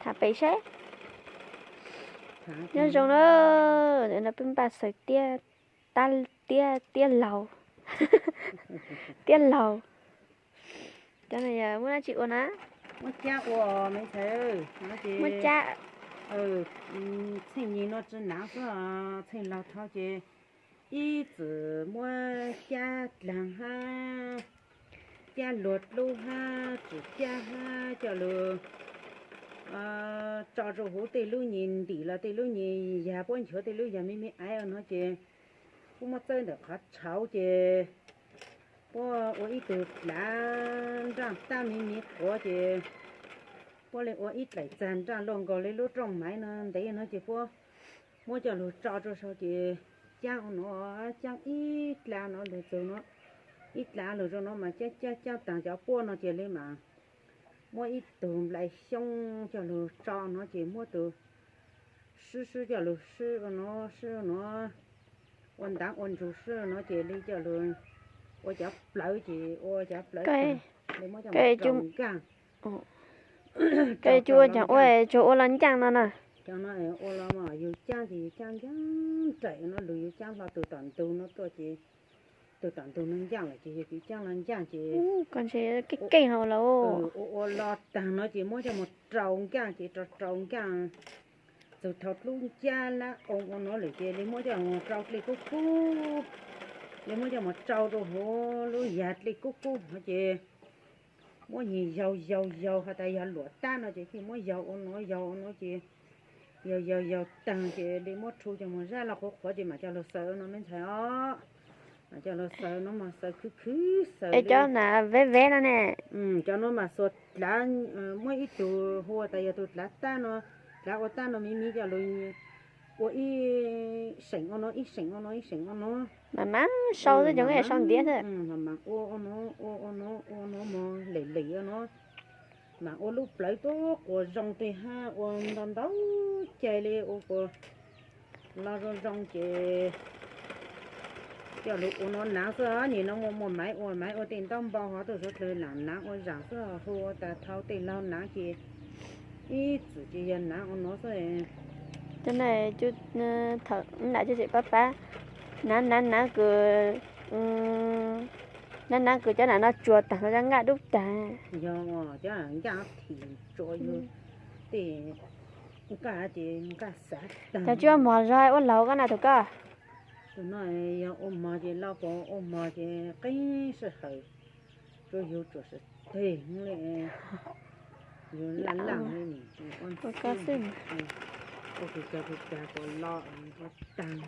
Tham pem seb. Nyob zoo na, no peb npaj xaws tiab, tab tiab, tiab laug, tiab laug. Cov no yog muab dab tsi ua na? Muab cab ua me ntxhais. Muab cab. Txheej nyig no tsi hnav xwb, txheej laug thaud ces ib txwm muab cab dlaag hab, cab luag dlub hab, tsim cab hab coj lug tso rua huv tej lub nyis ntim los tej lub nyis yag, puab nchuav tej lub yag me me aiv no ces puab muab txawb ntawm qhov tshauv ces puab ua ib tug dlav nraaj tab me me quav ces puab le ua ib dlaim txag nraaj luaj nkaus le lub rooj maiv no ntev no ces puab muab coj lug tso rua sau ces caab ua no, caab ib dlav no lug txug no, ib dlav lug rua no mas caab caab caab taag cov puab no ces le mas muab ib tug nplai xyoob coj lug tso no ces muab tug swb swb coj lug swb ua no, swb ua no, ua ntaav ua ntsug swb ua no ces le coj lug ua cov plawv ces ua cov plawv taag, le muab coj mus rau nkaaj. Koj yuav coj ua caag ua, tsuas ua los ncaaj no na? Cov no ua los mas yug caab ces yug caab ncaaj nraim no, lug yug caab hlo tug tom ntug no tuaj ces tug tom ntug no ncaaj lawm ces yug tsis caab los ncaaj ces ua ua los taag no ces muab coj mus rau nkaaj ces rau rau nkaaj txug thaum dlub ncab lab oo ua no lawm ces le muab coj mus rau dlej kub kub, le muab coj mus rau rau huv lub yag dlej kub kub no ces muab nyig yaug yaug yaug has tas yog luam tab no ces thiaj muab yaug ua no yaug ua no ces yaug yaug yaug taag ces le muab rhu coj mus zab los qhuav qhuav ces mam coj lug xaws no me ntxhais os. Mam coj lug xaws no mas xaws khwv khwv xaws. Cov na vev vev no ne? Cov no mas xuas dlav, muab ib tug hu tas yog tug dlav tab no, dlav ua tab no me me coj lug ua ib seem ua no ib seem ua no ib seem ua no. Mas mas sau xwb, cov sau ntiav xwb. Mas mas ua ua no, ua ua no, ua no mog, lem lem ua no. Mas ua lub plawv tuab quas zoo tej hab ua ntau ntau cai le ua quas los zoo zoo ces coj lug ua no naav xwb. Nyem no muaj muaj maiv ua, maiv ua tej ntaub npau hov tuaj suav dlawg laam naav ua zaam xwb, hu ua tas thau tej laug naav ces ib txwm ces yog naav ua no xwb. Cov na, thaum nam cov tseem pab pab, naav naav naav kws, naav naav kws cov nam no tsuas taag no cov nqaj dub taag. Yog cov nqaj thim tsuas yug tej nqaj ces nqaj xav taag. Cov tsis ua mog zog ua laug koj na tug koj? Tug no yog ua mog ces loj, ua mog ces qeeb sij hawm, tsuas yug tsuas sib teg le, yug laj laj le, ua kag kag kuas loj ua taag.